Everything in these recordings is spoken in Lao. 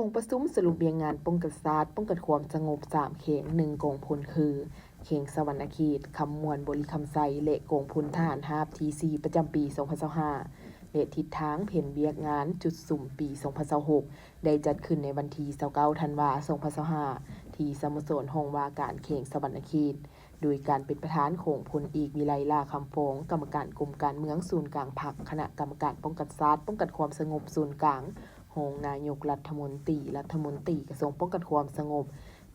ກອງປະຊຸມສະຫຼຸບວຽກງານປ້ອງກັນຊາດ, ປ້ອງກັນຄວາມສະຫງົບສາມແຂວງ ໜຶ່ງກອງພົນ ຄື ແຂວງສະຫວັນນະເຂດ, ຄຳມ່ວນ, ບໍລິຄຳໄຊ ແລະ ກອງພົນທະຫານຮາບທີສີ່ ປະຈຳປີສອງພັນຊາວຫ້າ ແລະ ທິດທາງແຜນວຽກງານຈຸດສຸມປີສອງພັນຊາວຫົກ ໄດ້ຈັດຂຶ້ນໃນວັນທີຊາວເກົ້າ ທັນວາ ສອງພັນຊາວຫ້າ ທີ່ສະໂມສອນຫ້ອງວ່າການແຂວງສະຫວັນນະເຂດ ໂດຍການເປັນປະທານຂອງພົນເອກ ວິໄລ ຫຼ້າຄຳຟອງ, ກຳມະການກົມການເມືອງສູນກາງພັກ, ຄະນະກຳມະການປ້ອງກັນຊາດ, ປ້ອງກັນຄວາມສະຫງົບສູນກາງ, ຮອງນາຍົກລັດຖະມົນຕີ, ລັດຖະມົນຕີກະຊວງປ້ອງກັນຄວາມສະຫງົບ,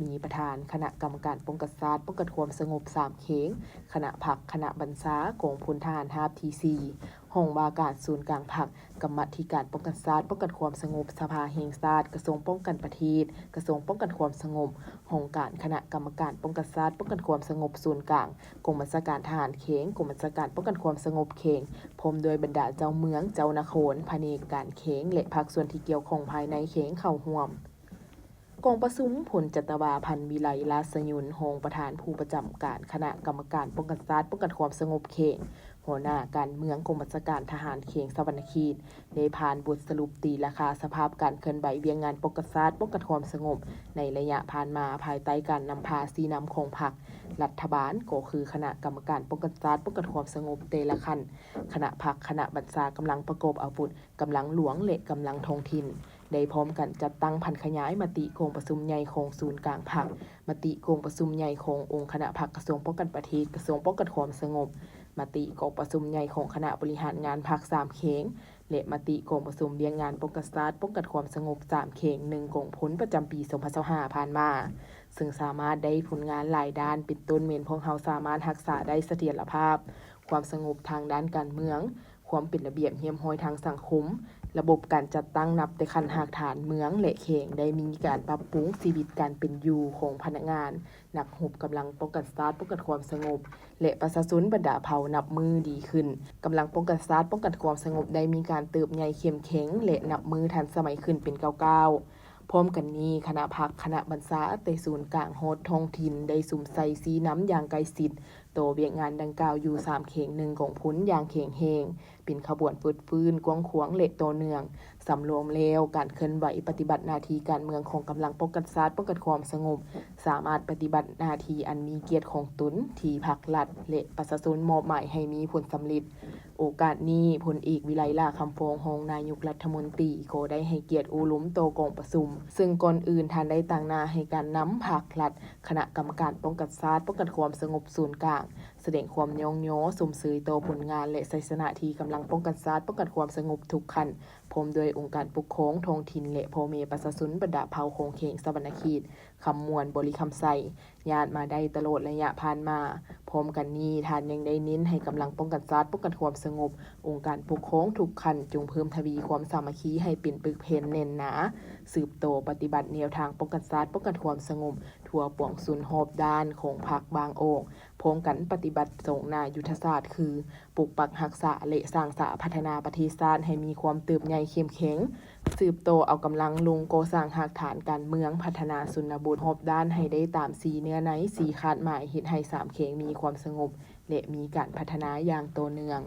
ມີປະທານຄະນະກຳມະການປ້ອງກັນຊາດ, ປ້ອງກັນຄວາມສະຫງົບສາມແຂວງ, ຄະນະພັກ, ຄະນະບັນຊາ, ກອງພົນທະຫານຮາບທີສີ່, ຫ້ອງວ່າການສູນກາງພັກ, ກຳມາທິການປ້ອງກັນຊາດ, ປ້ອງກັນຄວາມສະຫງົບສະພາແຫ່ງຊາດ, ກະຊວງປ້ອງກັນປະເທດ, ກະຊວງປ້ອງກັນຄວາມສະຫງົບ, ຫ້ອງການຄະນະກຳມະການປ້ອງກັນຊາດ, ປ້ອງກັນຄວາມສະຫງົບສູນກາງ, ກອງບັນຊາການທະຫານແຂວງ, ກອງບັນຊາການປ້ອງກັນຄວາມສະຫງົບແຂວງ, ພ້ອມດ້ວຍບັນດາເຈົ້າເມືອງ, ເຈົ້ານະຄອນ, ພະແນກການແຂວງ ແລະ ພາກສ່ວນທີ່ກ່ຽວຂ້ອງພາຍໃນແຂວງເຂົ້າຮ່ວມ. ກອງປະຊຸມ ພົນຈັດຕະວາ ພັນວິໄລ ລາຊະຍຸນ ຮອງປະທານຜູ້ປະຈຳການຄະນະກຳມະການປ້ອງກັນຊາດ, ປ້ອງກັນຄວາມສະຫງົບແຂວງ, ຫົວໜ້າການເມືອງກອງບັນຊາການທະຫານແຂວງສະຫວັນນະເຂດ ໄດ້ຜ່ານບົດສະຫຼຸບຕີລາຄາສະພາບການເຄື່ອນໄຫວວຽກງານປ້ອງກັນຊາດ, ປ້ອງກັນຄວາມສະຫງົບໃນໄລຍະຜ່ານມາ ພາຍໃຕ້ການນຳພາຊີ້ນຳຂອງພັກ, ລັດຖະບານ, ກໍຄືຄະນະກຳມະການປ້ອງກັນຊາດ, ປ້ອງກັນຄວາມສະຫງົບແຕ່ລະຂັ້ນ, ຄະນະພັກ, ຄະນະບັນຊາ, ກຳລັງປະກອບອາວຸດ, ກຳລັງຫຼວງ ແລະ ກຳລັງທ້ອງຖິ່ນ ໄດ້ພ້ອມກັນຈັດຕັ້ງຜັນຂະຫຍາຍມະຕິກອງປະຊຸມໃຫຍ່ຂອງສູນກາງພັກ, ມະຕິກອງປະຊຸມໃຫຍ່ຂອງອົງຄະນະພັກກະຊວງປ້ອງກັນປະເທດ, ກະຊວງປ້ອງກັນຄວາມສະຫງົບ, ມະຕິກອງປະຊຸມໃຫຍ່ຂອງຄະນະບໍລິຫານງານພັກສາມແຂວງ ແລະ ມະຕິກອງປະຊຸມວຽກງານປ້ອງກັນຊາດ, ປ້ອງກັນຄວາມສະຫງົບສາມແຂວງ ໜຶ່ງກອງພົນ ປະຈຳປີສອງພັນຊາວຫ້າຜ່ານມາ, ເຊິ່ງສາມາດໄດ້ຜົນງານຫຼາຍດ້ານ ເປັນຕົ້ນແມ່ນພວກເຮົາສາມາດຮັກສາໄດ້ສະຖຽນລະພາບ, ຄວາມສະຫງົບທາງດ້ານການເມືອງ, ຄວາມເປັນລະບຽບຮຽບຮ້ອຍທາງສັງຄົມ, ລະບົບການຈັດຕັ້ງນັບແຕ່ຂັ້ນຮາກຖານເມືອງ ແລະ ແຂວງ ໄດ້ມີການປັບປຸງຊີວິດການເປັນຢູ່ຂອງພະນັກງານ, ນັກຮົບ, ກຳລັງປ້ອງກັນຊາດ, ປ້ອງກັນຄວາມສະຫງົບ ແລະ ປະຊາຊົນບັນດາເຜົ່ານັບມື້ດີຂຶ້ນ. ກຳລັງປ້ອງກັນຊາດ, ປ້ອງກັນຄວາມສະຫງົບໄດ້ມີການເຕີບໃຫຍ່ເຂັ້ມແຂງ ແລະ ນັບມື້ທັນສະໄໝຂຶ້ນເປັນກ້າວໆ. ພ້ອມກັນນີ້, ຄະນະພັກ, ຄະນະບັນຊາ ແຕ່ສູນກາງຮອດທ້ອງຖິ່ນ ໄດ້ສຸມໃສ່ຊີ້ນຳຢ່າງໃກ້ຊິດ ຕໍ່ວຽກງານດັ່ງກ່າວຢູ່ສາມແຂວງ ໜຶ່ງກອງພົນຢ່າງແຂງແຮງ, ເປັນຂະບວນຟົດຟື້ນ, ກວ້າງຂວາງ ແລະ ຕໍ່ເນື່ອງ. ສຳລວມແລ້ວ, ການເຄື່ອນໄຫວປະຕິບັດໜ້າທີ່ການເມືອງຂອງກຳລັງປ້ອງກັນຊາດ, ປ້ອງກັນຄວາມສະຫງົບ ສາມາດປະຕິບັດໜ້າທີ່ອັນມີກຽດຂອງຕົນ ທີ່ພັກລັດ ແລະ ປະຊາຊົນມອບໝາຍໃຫ້ມີຜົນສຳເລັດ. ໂອກາດນີ້, ພົນເອກ ວິໄລ ຫຼ້າຄຳຟອງ ຮອງນາຍົກລັດຖະມົນຕີ ກໍໄດ້ໃຫ້ກຽດໂອ້ລົມຕໍ່ກອງປະຊຸມ, ເຊິ່ງກ່ອນອື່ນທ່ານໄດ້ຕາງໜ້າໃຫ້ການນຳພັກລັດ, ຄະນະກຳມະການປ້ອງກັນຊາດ, ປ້ອງກັນຄວາມສະຫງົບສູນກາງ ສະແດງຄວາມຍ້ອງຍໍຊົມເຊີຍຕໍ່ຜົນງານ ແລະ ໄຊຊະນະທີ່ກຳລັງປ້ອງກັນຊາດ, ປ້ອງກັນຄວາມສະຫງົບທຸກຂັ້ນ, ພ້ອມດ້ວຍອົງການປົກຄອງທ້ອງຖິ່ນ ແລະ ພໍ່ແມ່ປະຊາຊົນບັນດາເຜົ່າຂອງແຂວງສະຫວັນນະເຂດ, ຄຳມ່ວນ, ບໍລິຄຳໄຊ ຍາດມາໄດ້ຕະຫຼອດໄລຍະຜ່ານມາ. ພ້ອມກັນນີ້, ທ່ານຍັງໄດ້ເນັ້ນໃຫ້ກຳລັງປ້ອງກັນຊາດ, ປ້ອງກັນຄວາມສະຫງົບ, ອົງການປົກຄອງທຸກຂັ້ນ ຈົ່ງເພີ່ມທະວີຄວາມສາມັກຄີໃຫ້ເປັນປຶກແຜ່ນແໜ້ນໜາ, ສືບຕໍ່ປະຕິບັດແນວທາງປ້ອງກັນຊາດ, ປ້ອງກັນຄວາມສະຫງົບ ທົ່ວປວງຊົນຮອບດ້ານຂອງພັກບາງອອກ, ພ້ອມກັນປະຕິບັດສອງໜ້າຍຸດທະສາດ ຄື ປົກປັກຮັກສາ ແລະ ສ້າງສາພັດທະນາປະເທດຊາດໃຫ້ມີຄວາມເຕີບໃຫຍ່ເຂັ້ມແຂງ, ສືບຕໍ່ເອົາກຳລັງລົງກໍ່ສ້າງຮາກຖານການເມືອງ, ພັດທະນາຊົນນະບົດຮອບດ້ານໃຫ້ໄດ້ຕາມສີ່ເນື້ອໃນ, ສີ່ຄາດໝາຍ ເຮັດໃຫ້ສາມແຂວງມີຄວາມສະຫງົບ ແລະ ມີການພັດທະນາຢ່າງຕໍ່ເນື່ອງ.